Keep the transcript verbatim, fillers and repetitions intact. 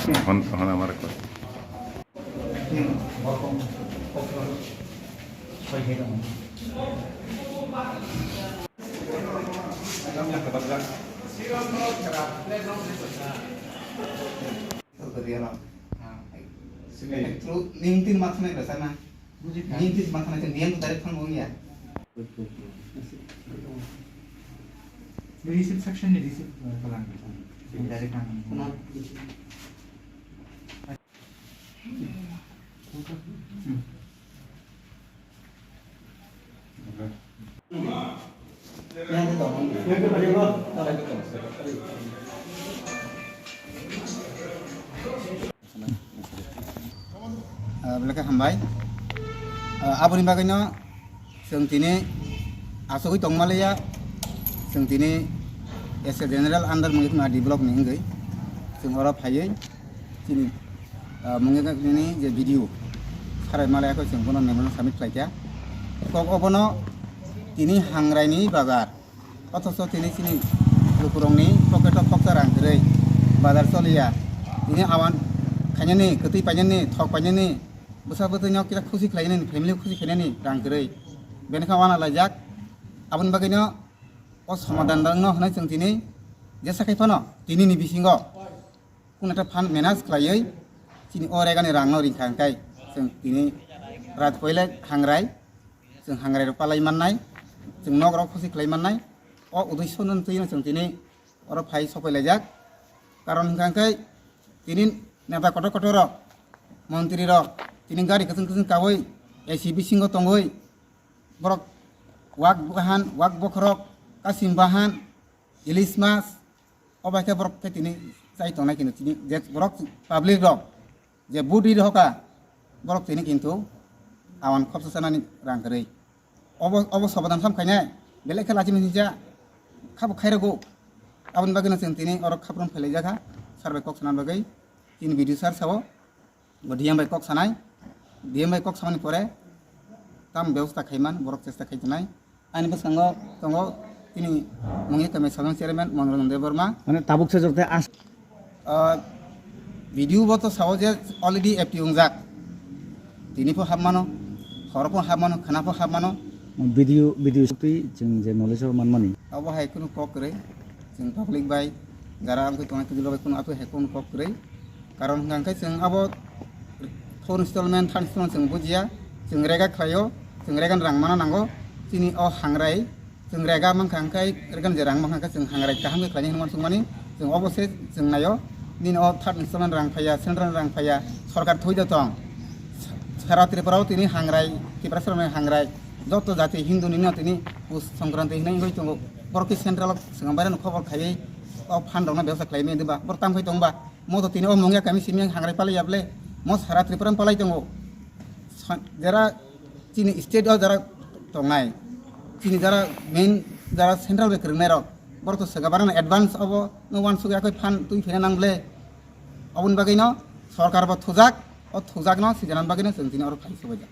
Hon, hon amar ko. Ningtin mathanai bwsa na. Ningtin mathanai se niyam direct phone wngya. Receive section ni receive, uh, kalang. Direct ang. Ah, belai khe hambai. Ah, aboni bagwino chwng tini asugwi tongmaliya, chwng tini S A General under mungwi khna D block ni wngwi chwng oro phaiwi chini, ah, mungwi nini je video sarai malaya khe chwng bono memorandum submit khlaikha. Kok obono tini Hangraini bazar. Othocho tini chini lukurokni pocket-o khoksa rang kwrwi, bazar choliya. Tini awan khainani, kwtwi painani, thok painani, bwsa bwtwino kisa khusi khlainani, family khusi khlainani rang kwrwi. Bini kha wana laijak. Aboni bagwino o somadan rokno hwnwi chwng tini jesa khai phano tinini bisingo kunu ekta fund manage khlaiwi chini o regani rangno ringkha hwnkhe chwng tini rat koile Hangrai, chwng Hangrai rok palai mannai, chwng nok rok khusi khlai mannai, o udesho no twi no chwng tini oro phai sopai laijak. Karon hwnkha hwnkhe tini neta kotor kotor rok, montri rok tini gari kwchwng kwchwng kaui A C bisingo tongwi borok wak bahan, wak bokhorok, kasim bahan, ilis mas, o bai khe borok khe tini chai tongnai khe tini je borok public rok je vote ri rohorkha borok tini kintu awan khopsa sanani rang kwrwi. Obo, obo sobadan sam khainai belai khe lachi mani ja khabo khairogw. Aboni bagwino chwng tini oro khaprum phailaijak kha sir bai kok sana bagwi. Tini video sir sao. Bo D M bai kok sanai, D M bai kok samani pore tam bebosta khaiman borok chesta khai tongnai. Ani bwskango tongo tini mungya kamai sagon chairman Mongrong Debbarma. Mane tabuk se jorte as- Ah, video bo to sao je already active wngjak. Tini pho hapmano, horo pho hapmano, khana pho hapmano. Video, video sukti chwng je knowledge o manmani. Abo hai kunu kok kwrwi, chwng public bai, jara ang twi tongnai twi bai kunu abo hai kunu kok kwrwi. Karon hwnkha hwnkhe chwng abo four installment, third installment chwng bujiya, chwng rega khlaio, chwng regan rang mana nango, chini o Hangrai, chwng rega mankha hwnkhe regan je rang mankha hwnkhe chwng Hangrai kaham khe khlainai hwnwi uansukmani, chwng obo se chwng naio, nini o third installment rang phaiya, central rang phaiya, sorkar thwi da tong, sara Tripura o tini Hangrai, Tiprasa rokni Hangrai, joto jati Hindu nino tini Pus Songkranti hinwi wngwi tongo, borok khe central o swkang bairano khobor khaiwi o fund rokno bebosta khlai manya diba, borok tamo khai tongba. Mo to tini o mungya kami simi Hangrai palai ya ble. Mo sara Tripura palai tongo. Sa-, jara chini state o jara tongnai. Chini jara main jara central bai kwrwngnai rok. Borok to swkang barano advance obo no uansuk ya koi fund twi phina nang ble. Oboni bagwi no sorkar bo thujak, o thujak no sijanan bagwi no chwng tini oro phai sobaijak.